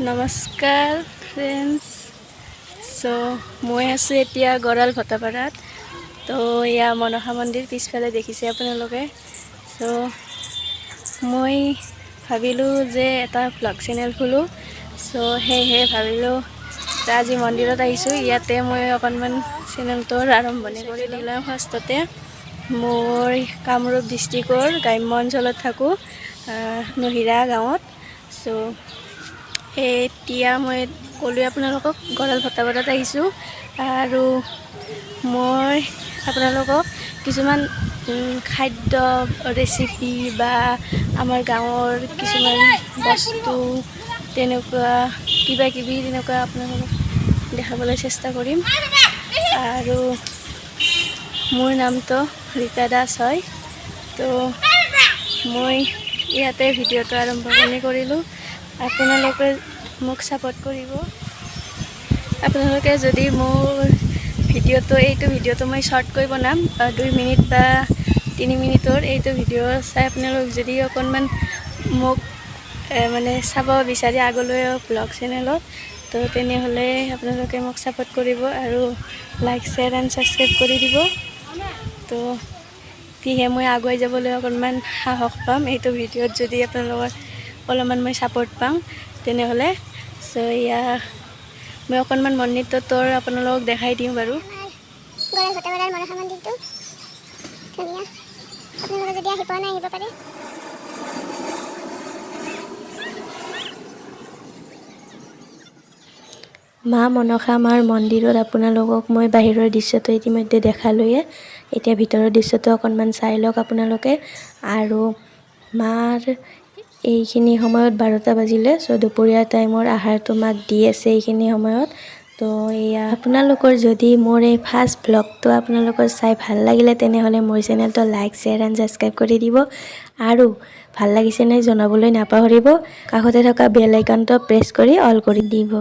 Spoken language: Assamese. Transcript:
নমস্কাৰ ফ্ৰেণ্ডছ। চ' মই আছোঁ এতিয়া গঁৰাল ভটাপাৰাত। তো এয়া মনসা মন্দিৰ পিছফালে দেখিছে আপোনালোকে। চ' মই ভাবিলোঁ যে এটা ভ্লগ চেনেল খোলোঁ। চ' সেয়েহে ভাবিলোঁ আজি মন্দিৰত আহিছোঁ, ইয়াতে মই অকণমান চেনেলটোৰ আৰম্ভণি কৰি দিলোঁ। ফাৰ্ষ্টতে মই কামৰূপ ডিষ্ট্ৰিক্টৰ গ্ৰাম্য অঞ্চলত থাকোঁ, নহিৰা গাঁৱত। চ' এতিয়া মই ক'লোৱে আপোনালোকক, গঁৰাল ভটাপাৰাত আহিছোঁ আৰু মই আপোনালোকক কিছুমান খাদ্য ৰেচিপি বা আমাৰ গাঁৱৰ কিছুমান বস্তু, তেনেকুৱা কিবা কিবি তেনেকুৱা আপোনালোকক দেখাবলৈ চেষ্টা কৰিম। আৰু মোৰ নামটো ৰীতা দাস হয়। তো মই ইয়াতে ভিডিঅ'টো আৰম্ভণি কৰিলোঁ। আপোনালোকে মোক ছাপোৰ্ট কৰিব। আপোনালোকে যদি মোৰ ভিডিঅ'টো, এইটো ভিডিঅ'টো মই শ্বৰ্টকৈ বনাম, 2 মিনিট বা 3 মিনিটৰ। এইটো ভিডিঅ' চাই আপোনালোক যদি অকণমান মোক মানে চাব বিচাৰে আগলৈ ব্লগ চেনেলত, তো তেনেহ'লে আপোনালোকে মোক ছাপোৰ্ট কৰিব আৰু লাইক, শ্বেয়াৰ এণ্ড ছাবস্ক্ৰাইব কৰি দিব। তো তেহে মই আগুৱাই যাবলৈ অকণমান সাহস পাম, এইটো ভিডিঅ'ত যদি আপোনালোকৰ অলপমান মই ছাপোৰ্ট পাওঁ তেনেহ'লে। চ' এয়া মই অকণমান মন্দিৰটোৰ আপোনালোকক দেখাই দিওঁ বাৰু। গঁৰাল ভটাপাৰাৰ মনসা মন্দিৰটো ধুনীয়া। আপোনালোকে যদি আহি পোৱা নাই, আহিব পাৰে। মা মনসা মাৰ মন্দিৰত আপোনালোকক মই বাহিৰৰ দৃশ্যটো ইতিমধ্যে দেখালোৱে। এতিয়া ভিতৰৰ দৃশ্যটো অকণমান চাই লওক আপোনালোকে। আৰু মাৰ এইখিনি সময়ত 12টা বাজিলে। চ' দুপৰীয়া টাইমৰ আহাৰটো মাক দি আছে এইখিনি সময়ত। তো এয়া আপোনালোকৰ যদি মোৰ এই ফাৰ্ষ্ট ভ্লগটো আপোনালোকৰ চাই ভাল লাগিলে, তেনেহ'লে মোৰ চেনেলটো লাইক, শ্বেয়াৰ এণ্ড ছাবস্ক্ৰাইব কৰি দিব আৰু ভাল লাগিছে নাই জনাবলৈ নাপাহৰিব। কাষতে থকা বেল আইকনটো প্ৰেছ কৰি অল কৰি দিব।